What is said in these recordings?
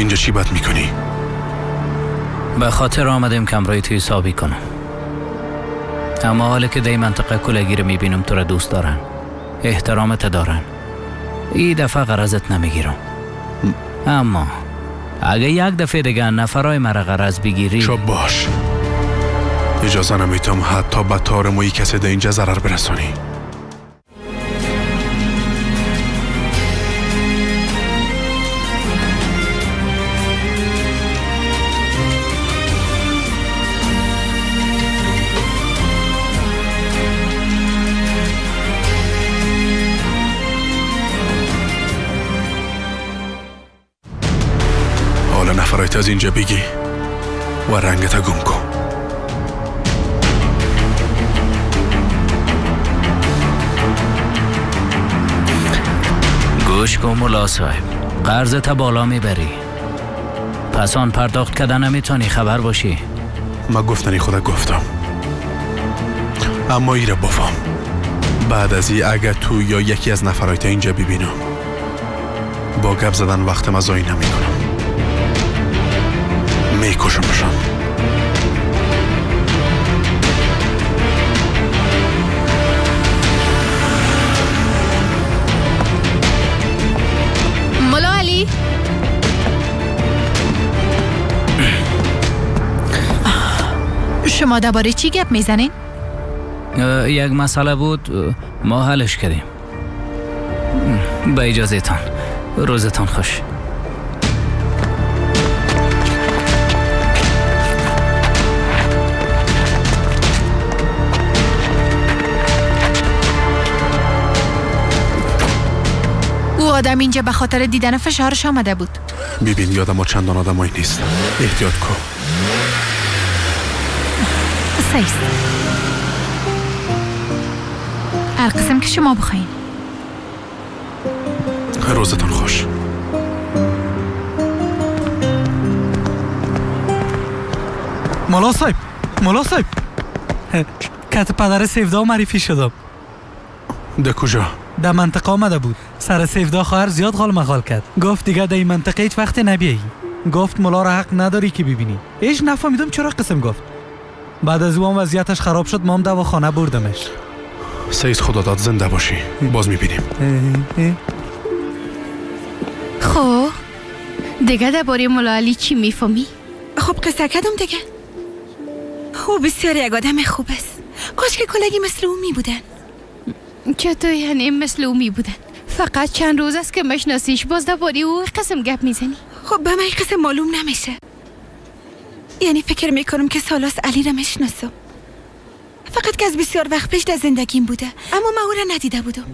اینجا چی بد میکنی؟ به خاطر آمدیم که امرای تو حسابی کنم. اما حالا که در منطقه کلگی رو میبینم تو را دوست دارن، احترامت دارن، این دفعه غرضت نمیگیرم. اما اگه یک دفعه دیگه نفرای مرا غرض بگیری، چوب باش، اجازه نمیتم حتی به تار موی کسی در اینجا ضرر برسانی. نفرایت از اینجا بگی و رنگت گم کن. گوش کن ملا صاحب، قرضت بالا میبری، پس آن پرداخت کردن نمیتونی، خبر باشی. ما گفتنی خدا گفتم، اما ایره بفهم بعد از این اگر تو یا یکی از نفرایت اینجا ببینم، با گپ زدن وقت مزایی نمیکنم، میکشمشان. ملا علی، شما درباره چی گپ میزنین؟ یک مسئله بود، ما حلش کردیم. به اجازه تان، روزتان خوش. او آدم اینجا به خاطر دیدن فشارش آمده بود. ببین یادم ما چندان آدمایی نیست، احتیاط کن. سیست هر قسم که شما بخواین. روزتان خوش. ملا صاحب، ملا صاحب، کت پدر سیفدا معرفی شدم. ده کجا؟ در منطقه آمده بود. سر سیفدا خواهر زیاد غال مغال کرد. گفت دیگه در این منطقه هیچ وقت نبیایی. گفت ملا را حق نداری که ببینی. هیچ نفهمیدم چرا قسم گفت. بعد از او هم وضعیتش خراب شد، ما هم دواخانه بردمش. سیز خدا داد زنده باشی، باز میبینیم. خب دیگه درباره ملا علی چی میفهمی؟ خب قصه کردم دیگه. او بسیار یک آدم خوب است. کاش که کلگی مثل او میبودن. چطور یعنی مثل او میبودن؟ فقط چند روز است که مشناسیش، باز درباره او قسم گپ میزنی. خب به من قسم معلوم نمیشه. یعنی فکر میکنم که سالاس علی را میشناسم، فقط که از بسیار وقت پیش در زندگیم بوده، اما من او را ندیده بودم.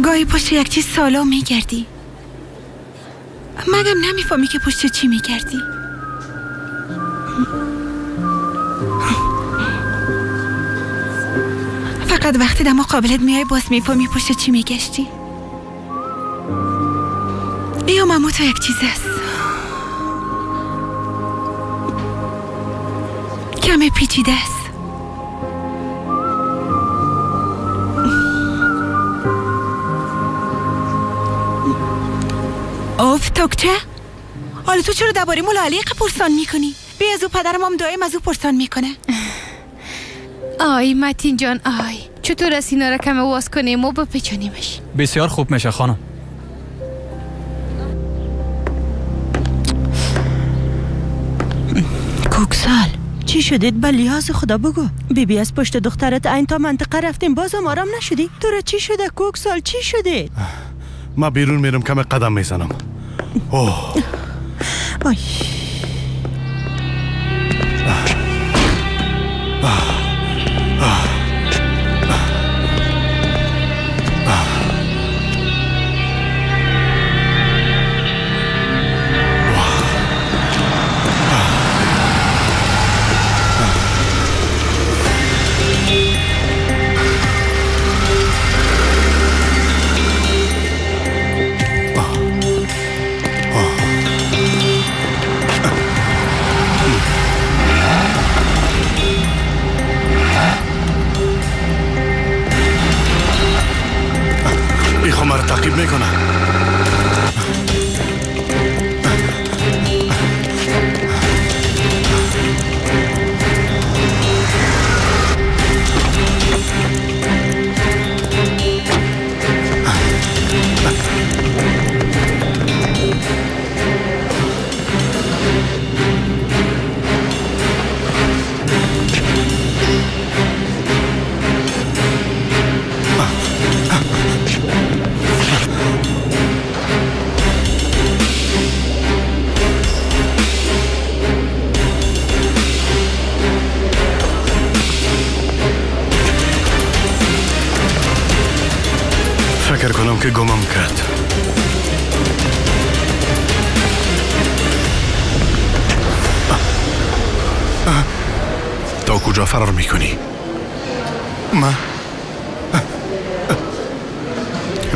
گاهی پشت یک چیز سالا میگردی، مگم نمیفهمی که پشت چی میگردی. فقط وقتی در مقابلت میای باز میفهمی پشت چی میگشتی. یا مامو تو یک چیز است کمی پیچیده است. اوف توکچه، حالا تو چرا درباره ملا علی پرسان میکنی؟ بی از او پدرم هم دائم از او پرسان میکنه. آی متین جان، آی چطور از اینا را کم واز کنیم و بپیچانیمش؟ بسیار خوب میشه خانم. کوکسال چی شدید؟ به لحاظ خدا بگو. بیبی از پشت دخترت این تا منطقه رفتیم بازم آرام نشدی؟ تو را چی شده کوکسال؟ چی شده؟ ما بیرون میرم، کم قدم میزنم. اوه آی. تعقیب میکنه. فکر کنم که گمم کرد. تا کجا فرار میکنی؟ من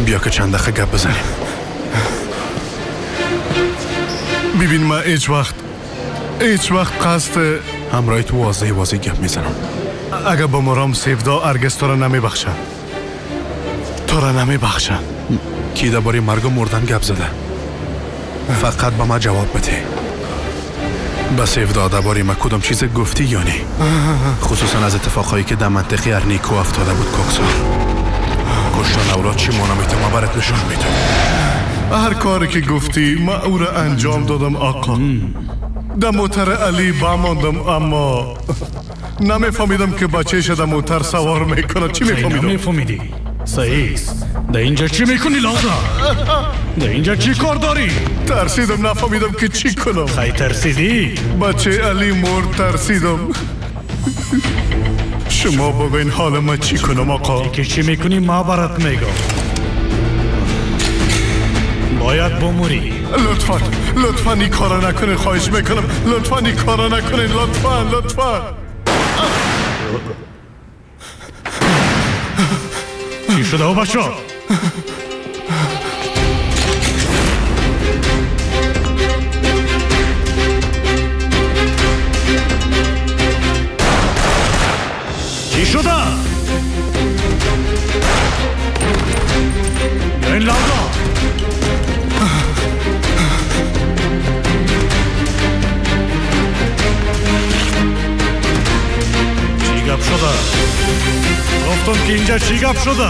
بیا که چند دقیقه گپ بزنیم. ببین من هیچ وقت قصد همراه تو واضح گپ میزنم. اگه بمرم سیفدا هرگز تو را نمیبخشم. تو را نمیبخشم. کی درباره مرگ و مردن گپ زده؟ فقط به ما جواب بده. به سیفدا درباره ما کدام چیز گفتی یا نه؟ خصوصا از اتفاقایی که در منطقه ارنیکو افتاده بود. کوکسال کشتن اولاد چی مانا میتم ما برات نشون میتم. هر کاری که گفتی ما او را انجام دادم آقا. در موتر علی بماندم، اما نمیفهمیدم که بچه‌ش در موتر سوار میکنه. چی میفهمیدم؟ نمیفهمیدی؟ سعیس در اینجا چی میکنی لازم؟ در اینجا چی کار داری؟ ترسیدم، نفهمیدم که چی کنم. خیلی ترسیدی؟ بچه علی مرد، ترسیدم. شما بگوین حال ما چی کنم آقا؟ که چی میکنی ما برات میگم. باید بموری. لطفا این کارا نکنین، خواهش میکنم. لطفا این کارا نکنین، لطفا. چی شده او بچه؟ چی شده؟ این لاغا چی گپ شده؟ گفتم که اینجا چی گپ شده؟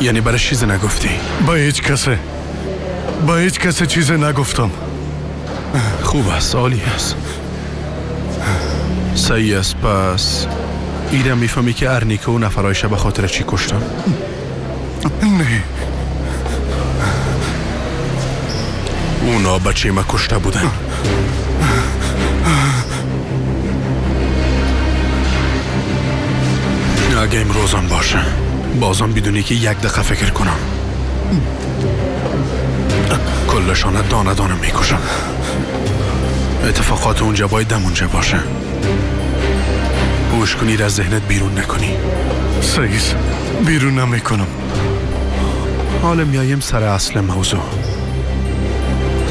یعنی برای چیزی نگفتی؟ با هیچ کس چیزی نگفتم. خوب است، عالی است، صحیح است. پس ایرم میفهمی که ارنیکو و نفرایش به خاطر چی کشتن؟ نه، اونا بچه ما کشته بودن. اگه امروزم باشه بازم بدونی که یک دقیقه فکر کنم کلشانه دانه دانه میکشم. اتفاقات اونجا باید دم اونجا باشه. گوش کنی را از ذهنت بیرون نکنی. سعیس بیرون نمیکنم. حالا میایم سر اصل موضوع.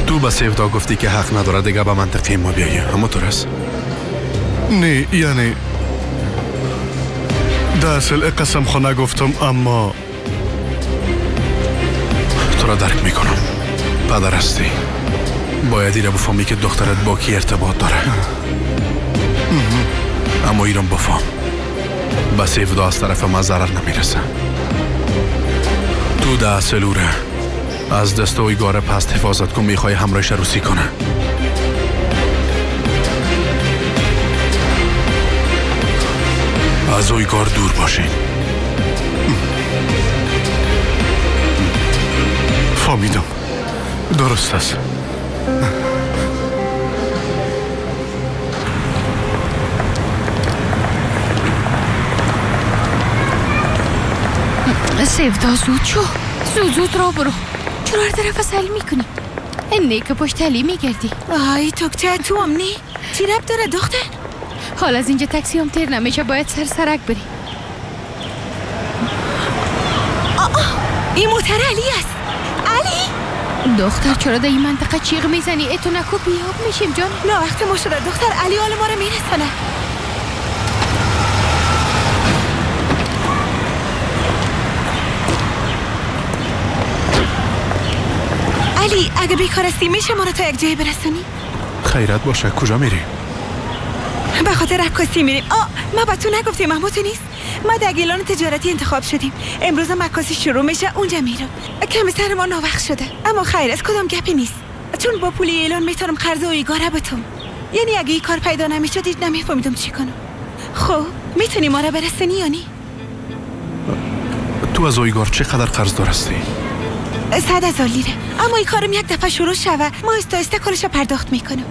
تو تو به سیودا گفتی که حق نداره دیگه به منطقه ما بیایی، اما تو رس؟ نه، یعنی در اصل قسم خو نگفتم، اما تو را درک میکنم. پدر هستی، باید ایره بفهمی که دخترت با کی ارتباط داره. اما ایران بفهم به سیودا از طرف ما ضرر نمیرسه. تو در اصل اوره از دست اویگار پست حفاظت کن، میخوای همراهش روسی کنه. از اویگار دور باشین. فهمیدم، درست است. سیودا زود شو، زود زود را برو. چرا هر طرف سل میکنی؟ اینه که پشت علی میگردی. آی توکچه تو هم نی؟ چی رب داره دختر؟ حال از اینجا تاکسی هم تیر نمیشه، باید سر سرک بری. آه این موتر علی است. علی دختر چرا در این منطقه چیغ میزنی؟ ای تو نکو بیاب میشیم جان. نه وقت ما شده دختر، علی حال ما رو میرسانه. علی اگه بیکار هستی میشه ما رو تا یک جایی برسونی؟ خیرت باشه، کجا میری؟ به خاطر عکاسی میریم. ما به تو نگفتیم اما تو نیست. ما در اعلان تجارتی انتخاب شدیم. امروز هم عکاسی شروع میشه، اونجا میرم. کمی سر ما ناوقت شده، اما خیر از کدام گپی نیست، چون با پول اعلان میتونم قرض اویگاره بتم. یعنی اگه این کار پیدا نمیشد هیچ نمیفهمیدم چی کنم. خب میتونی ما رو برسونی یا نی؟ تو از اویگار چقدر قرض دارستی؟ 100,000 لیره. اما این کارم یک دفعه شروع شوه ما آهسته آهسته کلش پرداخت میکنم.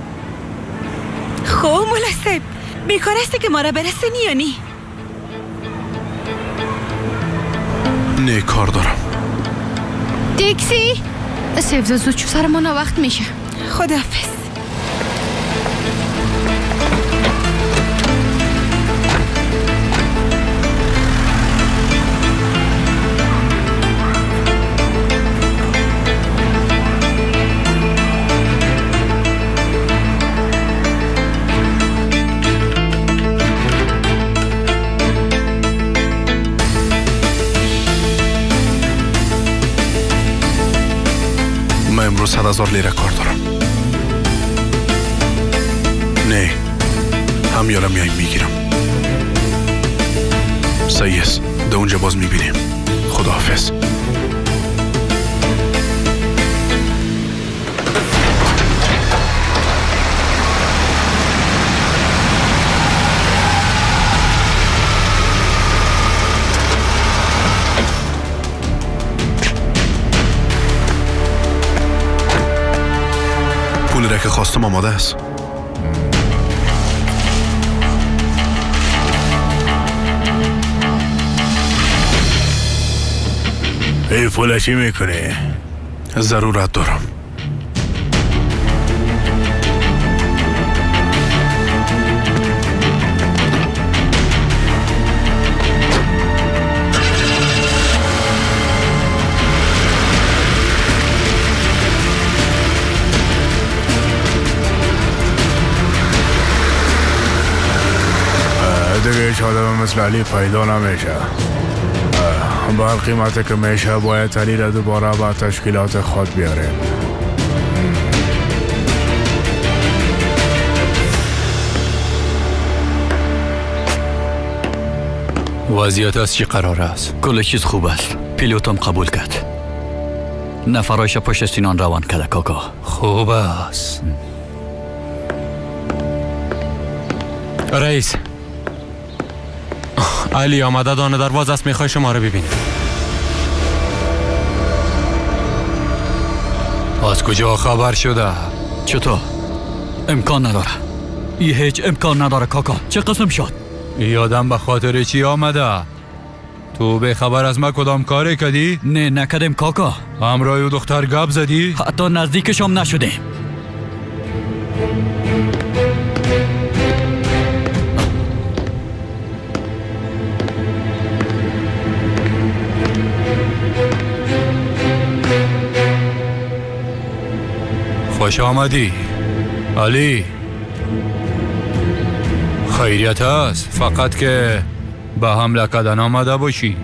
خب مناسب بیکار هستی که ما را برسونی یا نی؟ نه کار دارم. تاکسی سیودا زود چو، سر ما ناوقت میشه. خداحافظ. امروز 100,000 لیره کار دارم. نه هم یارم میایم میگیرم. صحیح است، در اونجا باز میبینیم. خداحافظ. پولی را که خواستم آماده است. ای پول چی میکنی؟ ضرورت دارم. دیگه هیچ آدم مثل علی پیدا نمیشه. به هر قیمت که میشه باید علی را دوباره به تشکیلات خود بیاریم. وضعیت از چی قرار است؟ کل چیز خوب است. پیلوتم قبول کرد. نفرایش پشت سینان روان کرده کاکا. خوب است. رئیس علی آمده دانه درواز است، میخوای شما رو ببینه. از کجا خبر شده؟ چطور؟ امکان نداره. ای هیچ امکان نداره کاکا. چه قسم شد؟ ای آدم به خاطر چی آمده؟ تو به خبر از ما کدام کاری کردی؟ نه نکردیم کاکا. همراه او دختر گپ زدی؟ حتی نزدیکشم نشدیم. خوش آمدی علی. خیریت است، فقط که به حمله کردن آمده باشی.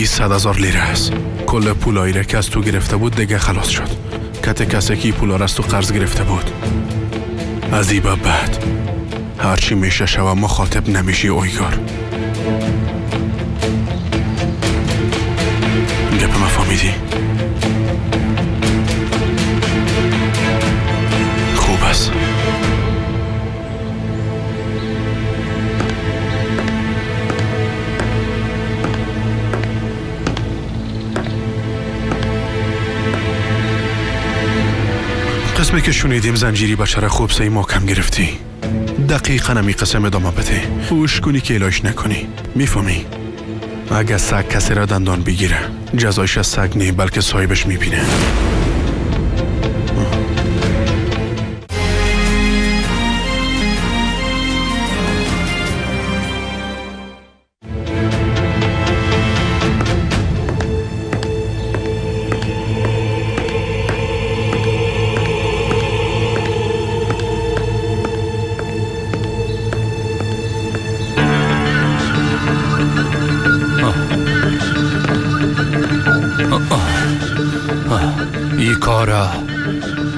100,000 لیره است. کل پولایی را که از تو گرفته بود دیگه خلاص شد. کت کسی که پولا را از تو قرض گرفته بود. از این بعد هرچی میشه شوه مخاطب نمیشی اویگار. گپ ما فهمیدی؟ خوب است. قسمی که شنیدیم زنجیری بچه خوب سعی ما کم گرفتی. دقیقا همی قسم ادامه بده. هوش کنی که علاج نکنی. میفهمی؟ اگه سگ کسی را دندان بگیره جزایش از سگ نی بلکه صاحبش میبینه.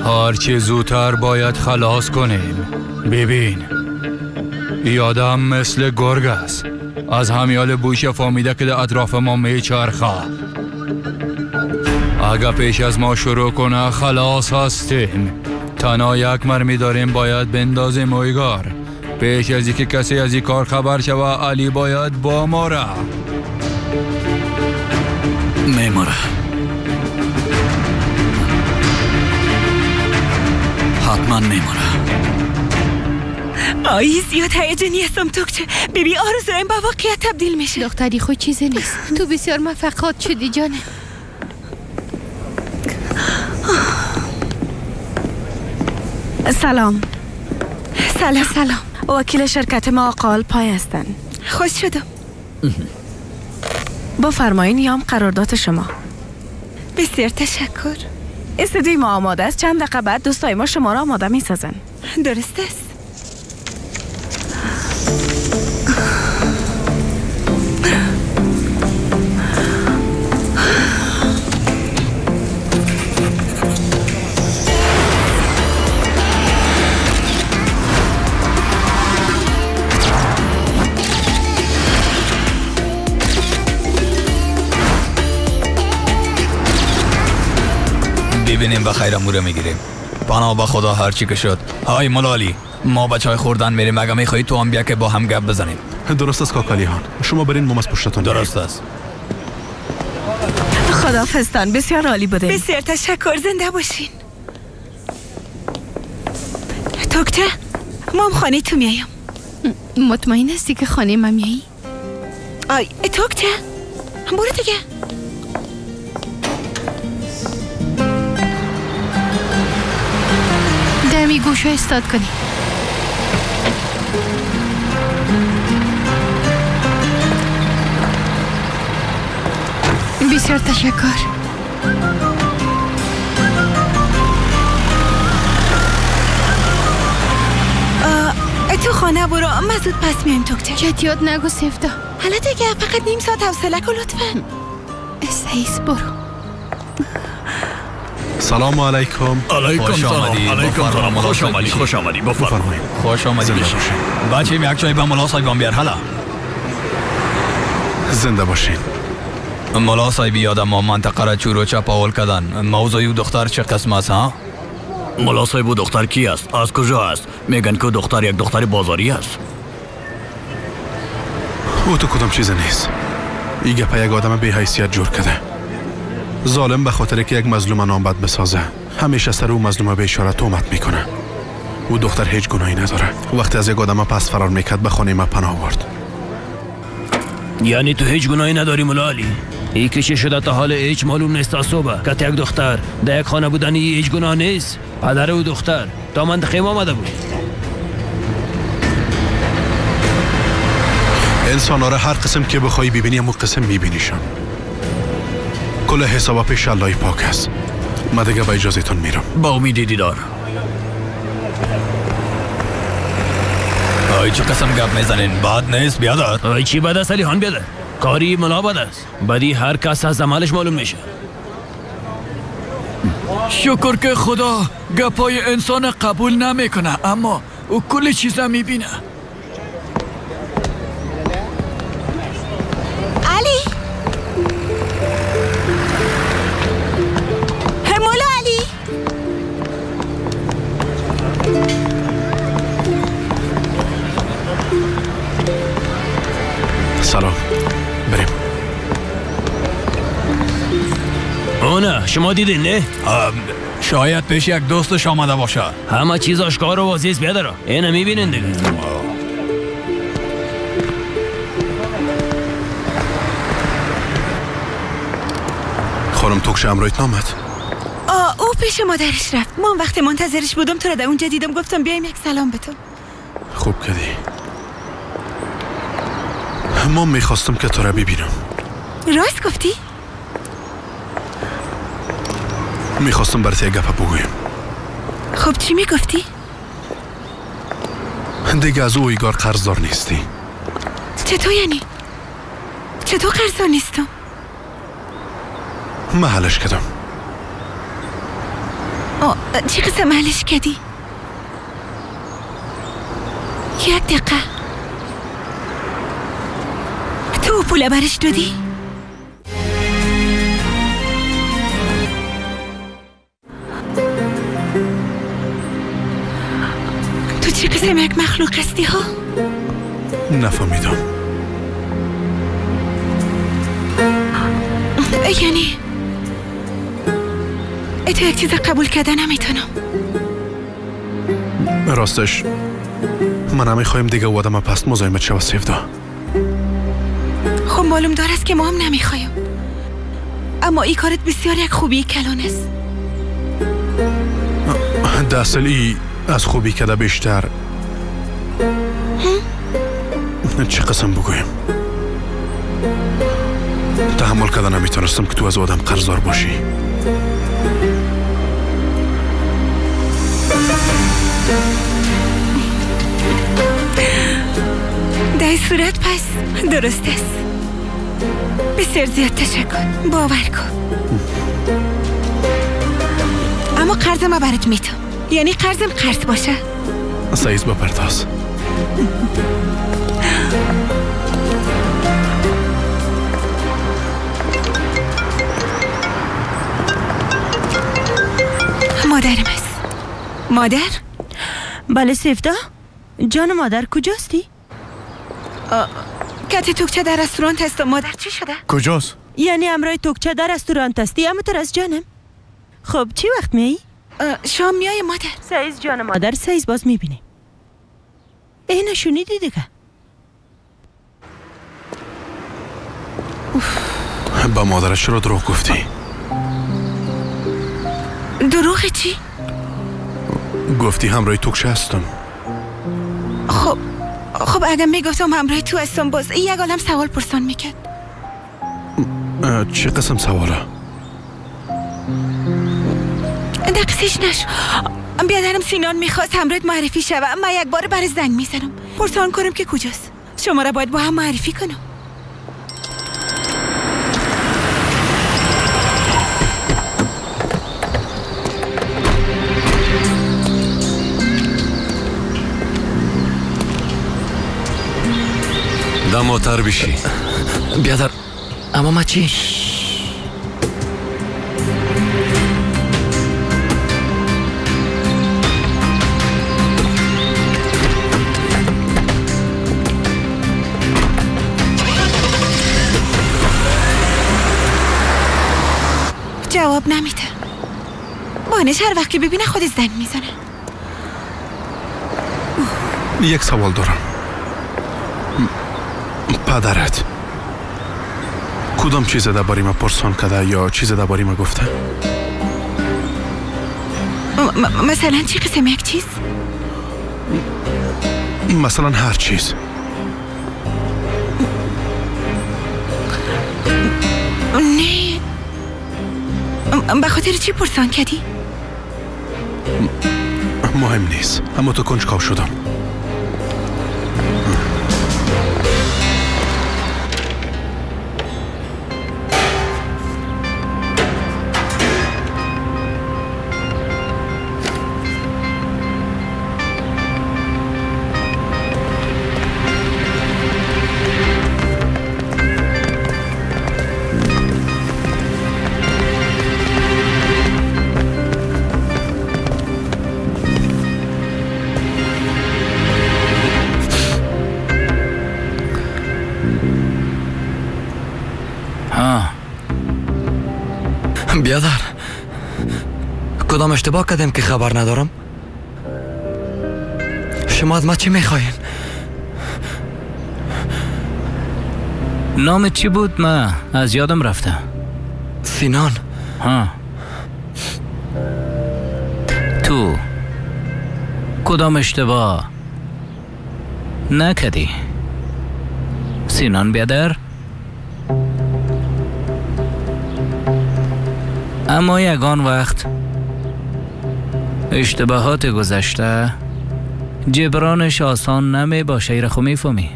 هرچه زودتر باید خلاص کنیم. ببین ای آدم مثل گرگ است. از همیال بوش فامیده که در اطراف ما میچرخه. اگه پیش از ما شروع کنه خلاص هستیم. تنها یک مرمی داریم باید بندازیم اویگار. پیش از اینکه کسی از این کار خبر شوه علی باید با ما را میماره. حتما میمونه. آی زیاد هیجانی هستم توکچه. بیبی آرزویم به واقعیت تبدیل میشه. دختری خود چیزی نیست. تو بسیار موفقات شدی جانه. سلام. سلام. سلام. وکیل شرکت ما آقا پای هستن. خوش شدم. بفرمایین یام قرارداد شما. بسیار تشکر. استودیوی ما آماده است. چند دقیقه بعد دوستای ما شما را آماده می سازن. درست است. ببینیم و خیرمو رو میگیریم. پناه به خدا هرچی که شد. های ملالی ما به چای خوردن میریم. اگه میخوایی تو هم بیا که با هم گپ بزنیم. درست است کاکالی هان. شما برین ما از پشتتون. درست است. خداحافظتان. بسیار عالی بوده. بسیار تشکر. زنده باشین. توکته ما هم خانه تو میایم. مطمئن هستی که خانه ما میایی؟ آی توکته برو دیگه. دمی گوشو استاد کنی. بسیار تشکر. تو خانه برو ما زود پس میایم توکته. چتیات نگو سفتا. حالا دیگه فقط نیم ساعت حوصله کن لطفا. سیس برو. سلام علیکم. علیکم سلام. علیکم سلام. خوش آمدی. خوش آمدی. بفرمایید. خوش آمدی. بچه یک چای به ملا صاحب بیار. حالا زنده باشین. ملا صاحب یادم ما منطقه را چور و چپاول کردن. موضوع دختر چه قسم است ها؟ ملا صاحب دختر کی است؟ از کجا است؟ میگن که دختر یک دختر بازاری است. او تو کدام چیز نیست. ای گپ یک آدم بی حیثیت جور کرده. ظالم به خاطر که یک مظلوم نام بد بسازه. ҳамеша сари ӯ мазлума бечора туҳмат мекунад. Ӯ духтар ҳеҷ гуноҳе надорад. Вақте аз як одама пас фарор мекард, ба хонаи ман паноҳ овард. یعنی تو هیچ گناهی نداری مولا علی؟ ای که چه شده تا حال هیچ معلوم نیست. تا صبح که یک دختر در یک خانه بودنی هیچ گناه نیست. پدر و دختر تا منطقه ما آمده بود. انسان را هر قسم که بخوای ببینی همون قسم میبینیشان. کل حسابا پیش الله پاک است. من دیگه با اجازهتون میرم. با امید دیدار. آی چه قسم گپ میزنین؟ بد نیست بیادر. آی چی بد است علی خان بیادر؟ کاری ملا بد است. بدی هر کس از عملش معلوم میشه. شکر که خدا گپای انسان قبول نمیکنه، اما او کل چیزا میبینه. علی، مولا علی، سلام. بریم. نه شما دیدین نه؟ شاید پیش یک دوستش آمده باشه. همه چیز آشکار و واضح است بیادر. اینو میبینین دیگه. خانم توکش همراهت نامد؟ او پیش مادرش رفت. ما وقتی منتظرش بودم تو را در اونجا دیدم، گفتم بیایم یک سلام بتون. خوب کردی. ما میخواستم که تو را ببینم. راست گفتی؟ میخواستم برات یک گپ بگویم. خب چی میگفتی؟ دیگه از او ایگار قرضدار نیستی. چطور یعنی؟ چطور قرضدار نیستم؟ من حلش کردم. چی قسم حلش کردی؟ یک دقیقه، تو پول برش دادی؟ تو چی قسم یک مخلوق هستی ها؟ نفهمیدم. یعنی تو یک چیز قبول کرده نمیتونم. راستش من نمیخوایم دیگه آدم پس مزاحمت شوه سیفدا. خب معلوم دار است که ما هم نمیخوایم، اما این کارت بسیار یک خوبی کلان است. داصل ای از خوبی کده بیشتر چه قسم بگویم؟ تحمل کده نمیتونستم که تو از آدم قرضدار باشی. در صورت پس درست است. بسیار زیاد تشکر، باور کن. اما قرضم برات میتم، یعنی قرضم قرض باشه. سایز بپرداز. مادرم است. مادر؟ بله سیفدا جان. مادر کجاستی؟ کتی توکچه در رستوران هستم. مادر چی شده؟ کجاست؟ یعنی امرای توکچه در رستوران هستی؟ اما تر از جانم. خب چی وقت میایی؟ شام میای مادر. سایز جان مادر، سایز باز میبینیم. ای نشونیدی دیگه. با مادرش چرا دروغ گفتی؟ دروغ چی؟ گفتی همراه توکچه هستم. خب اگر میگفتم همراه تو هستم باز یک عالم سوال پرسان میکرد. چه قسم سواله؟ دقیقش نشو. بیادرم سینان میخواست همراهت معرفی شوه. من یک بار برای زنگ میزنم پرسان کنم که کجاست. شما را باید با هم معرفی کنم. دموتر بشی بیادر. اما ما چی؟ جواب نمیده. مانش هر وقت که ببینه خود زنگ میزنه. یک سوال دارم. پدرت کدام چیز درباره ما پرسان کرده یا چیز درباره ما گفته؟ مثلا چی قسم یک چیز؟ مثلا هر چیز. نه، به خاطر چی پرسان کردی؟ مهم نیست، اما تو کنجکاو شدم. بیادر، کدام اشتباه کردیم که خبر ندارم؟ شما از ما چی میخواین؟ نام چی بود؟ من از یادم رفته. سینان. ها، تو کدام اشتباه نکردی سینان بیادر؟ اما یگان وقت اشتباهات گذشته جبرانش آسان نمی باشه. ایره خو میفهمی؟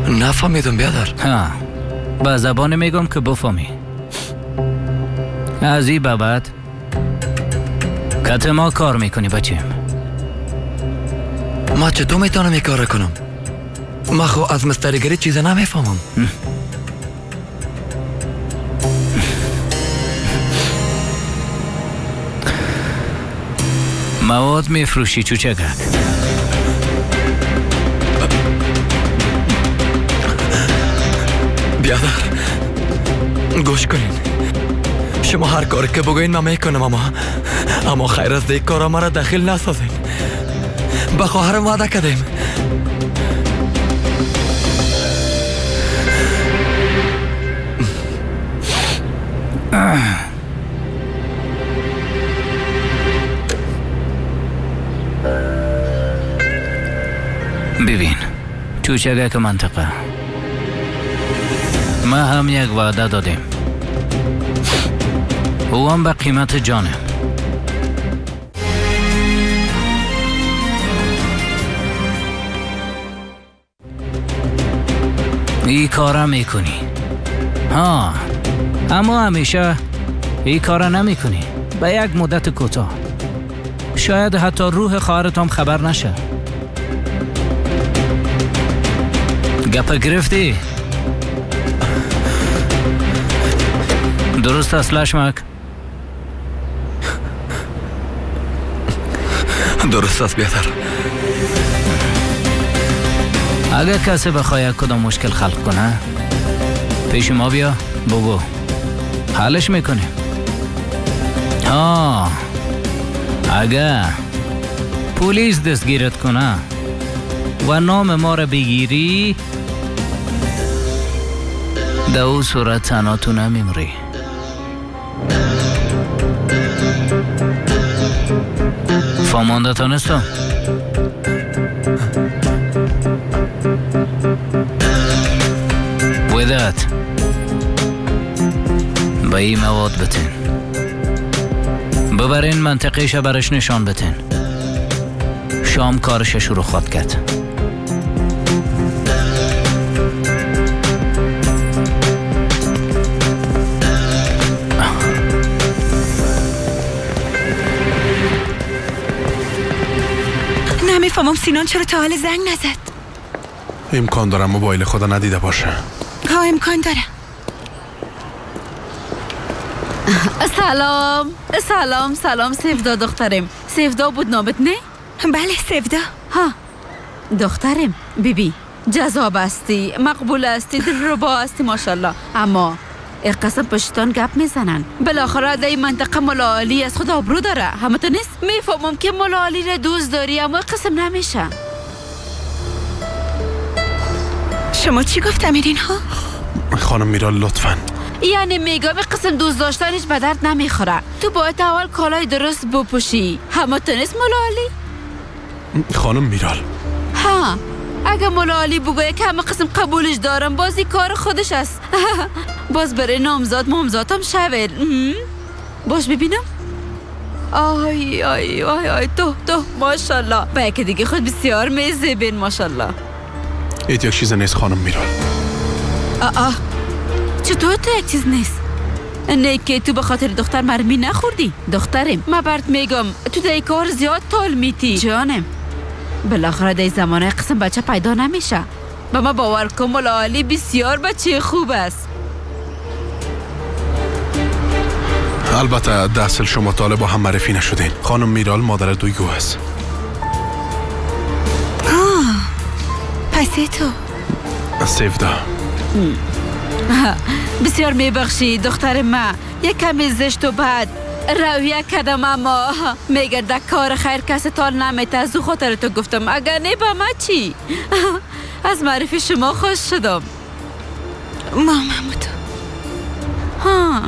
نفهمیدم بیادر. ها، به زبان میگم که بفهمی. از این به بعد کت ما کار میکنی بچیم. ما چطور میتونم این کار کنم؟ ما خو از مستریگری چیز نمیفهمم. مواد میفروشی چوچکک. بیادر گوش کنین، شما هر کار که بگوین من میکنم، اما خیر از دیگ کارا مرا دخیل نسازین. به خواهرم وعده کردیم. ببین چوچگک منطقه، ما هم یک وعده دادیم، او هم به قیمت جانم. ای کارا میکنی ها، اما همیشه ای کارا نمیکنی. به یک مدت کوتاه، شاید حتی روح خواهرت هم خبر نشه. گپ گرفتی؟ درست است لشمک؟ درست است بیادر. اگر کسی بخواید کدام مشکل خلق کنه پیش ما بیا بگو، حلش میکنیم. ها، اگر پلیس دستگیرت کنه و نام ما را بگیری، در او صورت تنها تو نمیمری. فهمانده تانستم؟ وداد به این مواد بتین، ببرین منطقهش برش نشان بتین. شام کارش شروع خواد کرد. نمیفهمم سینان چرا تا حال زنگ نزد. امکان دارم موبایل خدا ندیده باشه. ها امکان داره. سلام سلام سلام سفدا دخترم. سفدا بود نامت نه؟ بله سفدا. ها دخترم، بیبی جذاب هستی، مقبول هستی، دلربا هستی ماشاءالله، اما قسم پشتان گپ میزنن. بالاخره در این منطقه ملا علی از خود آبرو داره. همه تو نیست؟ میفهمم که ملا علی را دوست داری، اما قسم نمیشه. شما چی گفت امیرین ها؟ خانم میرال لطفاً. یعنی میگم قسم دوست داشتنش به درد نمیخوره. تو باید اول کالای درست بپوشی. همه تو نیست ملا علی؟ خانم میرال. ها اگه ملا علی بگویه که همه قسم قبولش دارم، بازی کار خودش است. باز برای نامزاد مامزادم شوید. باش ببینم. آی آی آی آی تو تو ماشاءالله. با یکی دیگه خود بسیار میزیبین ماشاءالله. ایت یک چیز نیست خانم میرال. آه چطور تو یک چیز نیست؟ نه که تو به خاطر دختر مرمی نخوردی. دخترم من برات میگم تو در کار زیاد طول میتی جانم. بالاخره در زمانه قسم بچه پیدا نمیشه. به ما باور کن ملا علی بسیار بچه خوب است. البته در اصل شما طالب با هم معرفی نشدین. خانم میرال مادر دویگو است. پس تو سیفدا. بسیار میبخشی دختر من، یک کمی زشت و بد رویه کردم، اما میگه در کار خیر کسی تال نمیته. از او خاطر تو گفتم، اگر نه با من چی؟ از معرفی شما خوش شدم. ماما تو ها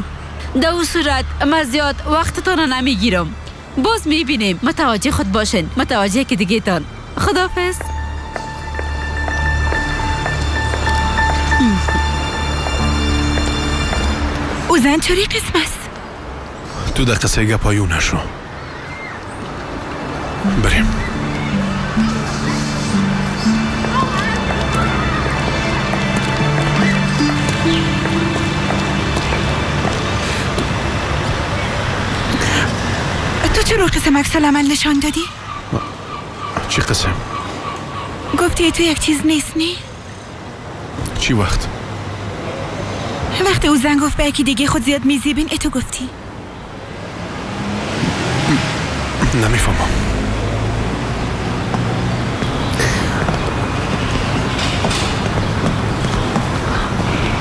در او صورت من زیاد وقتتان را نمیگیرم. باز میبینیم. متوجه خود باشین، متوجه که دیگه تان. خداحافظ. او زن چوری قسم است؟ تو در قصه گپایو نشو. بریم. تو چرا قسم عکس العمل نشان دادی؟ چی قسم؟ گفتی تو یک چیز نیست نی؟ چی وقت؟ وقتی او زن گفت به یکی دیگه خود زیاد میزیبین، ای تو گفتی؟ نمیفهمم.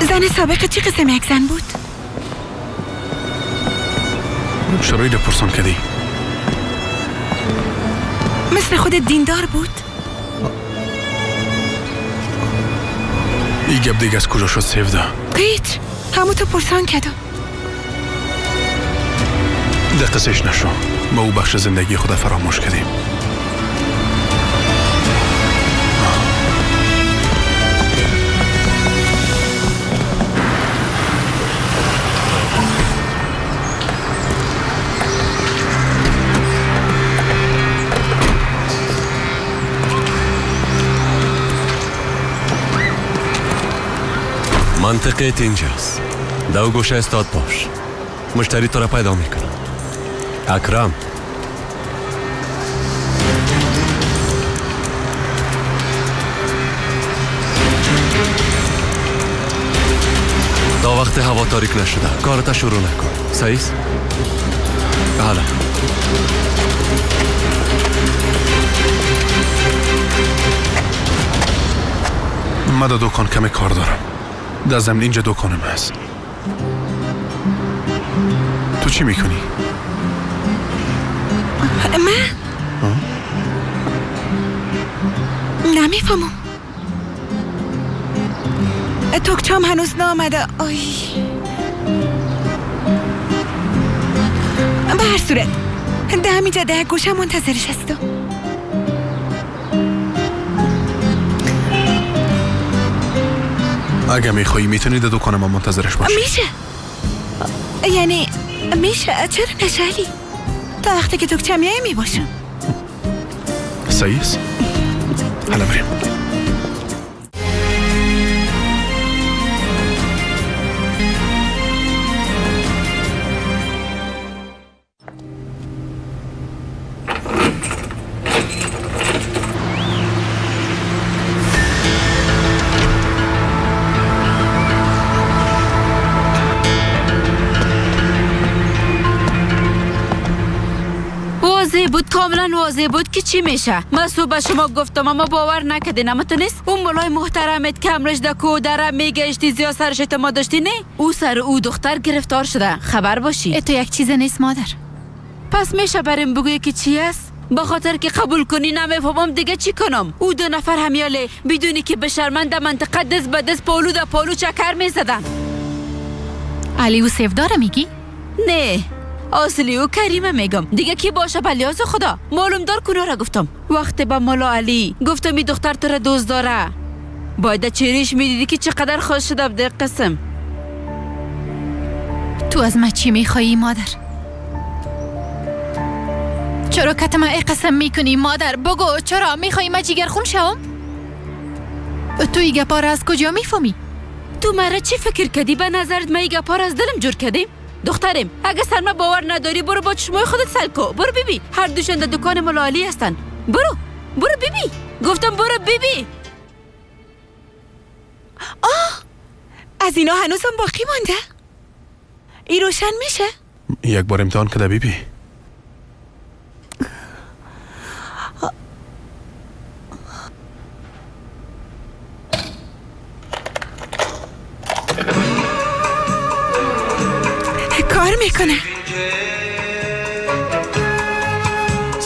زن سابق چی قسم یک زن بود؟ چرا ایده پرسان کردی؟ مثل خود دیندار بود؟ ای گپ دیگه از کجا شد سیفدا؟ هیچ، همو تو پرسان کردم. ده قصهش نشو. ما او بخش زندگی خود فراموش کردیم. منطقه اینجاست. دو گوشه استاد باش. مشتری تو را پیدا میکنم. اکرم تا وقت هوا تاریک نشده کارت شروع نکن. صحیح است؟ حالا من در دکان کمی کار دارم. در ضمن اینجا دکانم هست. تو چی میکنی؟ من؟ نمیفهمم. توکچام هنوز نامده. آی به هر صورت ده همینجا ده گوشه منتظرش هستم. اگه میخوایی میتونی در دکان ما منتظرش باشی. میشه، یعنی میشه. چرا نشه علی؟ تا وقتی که توکچه میای میباشم. صحیح است؟ حالا بریم. بود کاملا. کاملا واضح بود که چی میشه. من صبح به شما گفتم اما باور نکردین. اما تو نیست اون ملای محترمت که امرش در کوه دره میگشتی زیاد سرش اعتماد داشتی، نه؟ او سر او دختر گرفتار شده، خبر باشی. تو یک چیز نیست مادر. پس میشه بریم بگویی که چی است؟ به خاطر که قبول کنی نمیفهمم دیگه چی کنم. او دو نفر همیاله بدونی که بشرمند منطقه دست به دست پالو در پالو چکر میزدن. علی و سیفدار میگی؟ نه، اصلی و کریمه میگم. دیگه کی باشه بلیاز خدا. معلوم دار کنه را گفتم. وقتی به مولا علی گفتم این دختر تو را دوست داره، باید چهرهش میدیدی که چقدر خوش شده بده قسم. تو از من چی میخوایی مادر؟ چرا کت من ای قسم میکنی مادر؟ بگو چرا میخوایی من جیگر خون شوم؟ تو ای گپا را از کجا میفهمی؟ تو مرا چی فکر کردی؟ به نظرت من ای گپا را از دلم جور کردیم؟ دخترم اگه سر من باور نداری برو با چشمای خودت سل کو. برو بیبی، هر دوشان در دکان مولا علی هستن. برو برو بیبی، گفتم برو بیبی. آه، از اینا هنوزم باقی مانده. ای روشن میشه؟ یک بار امتحان کده بیبی. کار میکنه.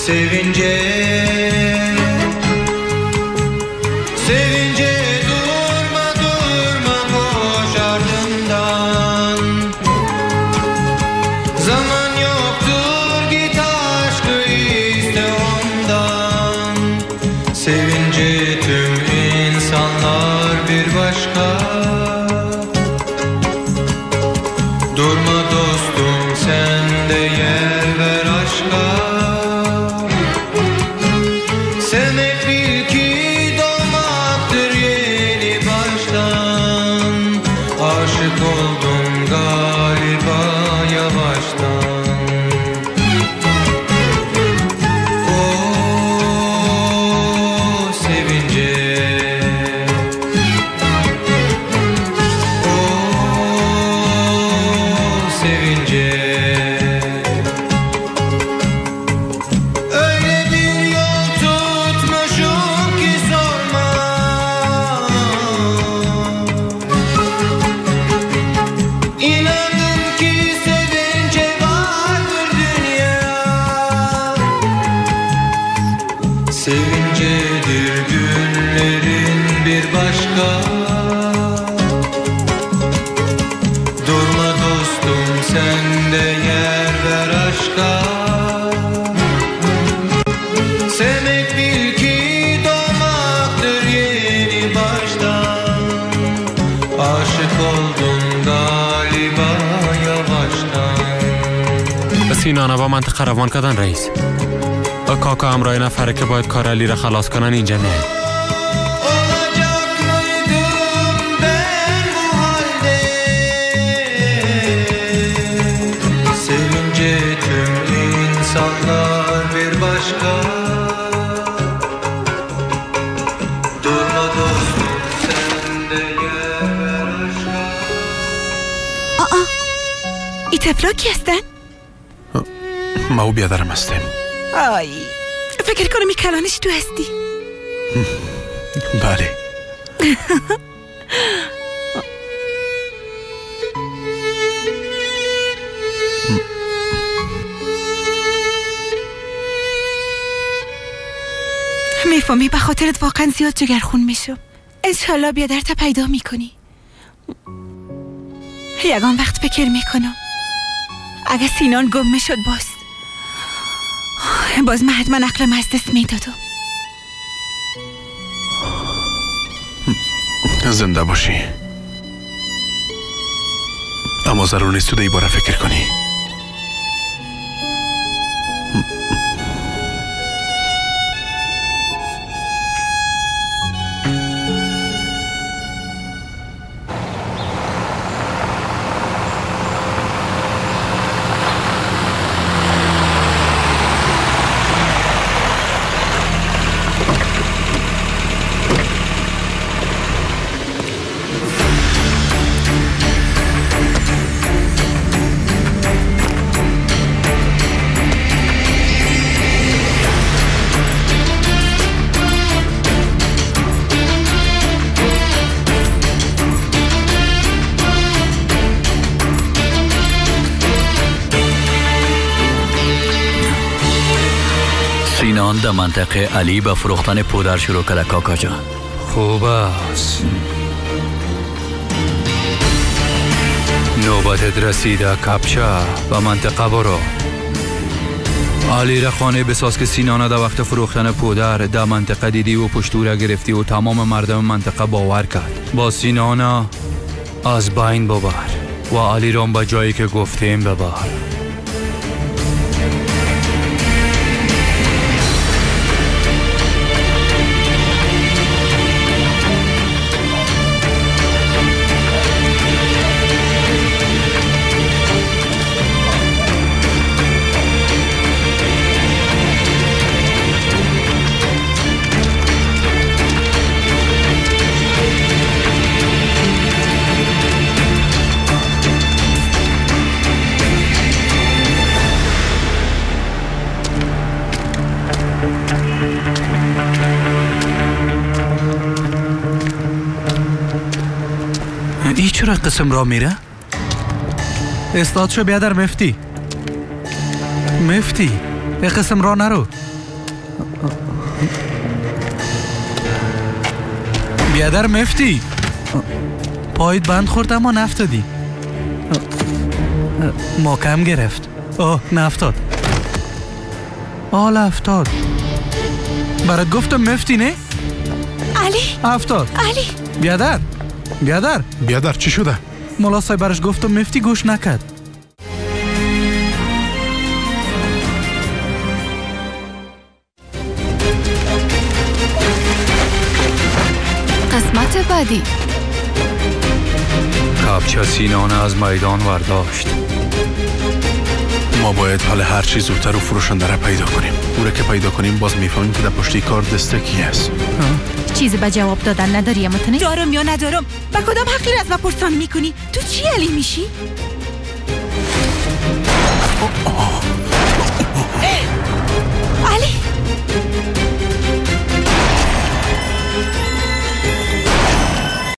Sevince, sevince durma durma koş ardından. Zaman yoktur git aşkı iste ondan. Sevince tüm insanlar bir başka. Durma dostum sen de yer ver aşka. Sevmek bil ki doğmaktır yeni baştan. Aşık oldum galiba yavaştan. O sevince, o sevince. Öyle bir yol tutmuşum ki sorma. İnandım ki sevince vardır dünya. Sevincedir günlerin bir başka. Durma dostum sen de yer ver aşka. Sevmek bil ki doğmaktır yeni baştan. Aşık oldum galiba yavaştan. سینانه با منطقه روان کردن رئیس. کاکا همراه نفره که باید کار علی را خلاص کنن اینجا میاد. Olacak mıydım ben bu halde? Sevince tüm insanlar bir başka. Durma dostum sen de yer ver aşka. آه، ای طفلا کی هستن؟ ما او بیادرم هستیم. آی، فکر کنم ای کلانش تو هستی. بله. میفهمی به خاطرت واقعا زیاد جگرخون میشم. انشالله بیادرت پیدا میکنی. یگان وقت فکر میکنم اگه سینان گم میشد باز من حتما عقلم از دست میدادم. زنده باشی، اما ضرور نیست تو دیباره فکر کنی. در منطقه علی به فروختن پودر شروع کرده کاکا جان. خوب است. نوبتت رسیده کپچه، به منطقه برو. علی را خانه بساز که سینانه در وقت فروختن پودر در منطقه دیدی و پشتوره گرفتی و تمام مردم منطقه باور کرد. با سینانه از بین ببر و علی را به جایی که گفتیم ببر. ای چرا قسم را میره؟ استاد شو بیادر مفتی. مفتی ای قسم را نرو. بیادر مفتی، پایت بند خورد اما نفتادی. ما کم گرفت. اوه نفتاد. آل افتاد. برات گفتم مفتی نه؟ علی افتاد. علی بیادر بیادر بیادر چی شده؟ ملا صاحب برش گفتم مفتی گوش نکرد. قسمت بعدی. کپچه سینانه از میدان ورداشت. ما باید حال هر چیز زودتر و فروشنده را پیدا کنیم. او را که پیدا کنیم باز میفهمیم که در پشت کار دست کی است. چیزی به جواب دادن نداری متنی؟ دارم یا ندارم؟ با کدام حقی را از ما پرسان میکنی؟ تو چی علی میشی؟ علی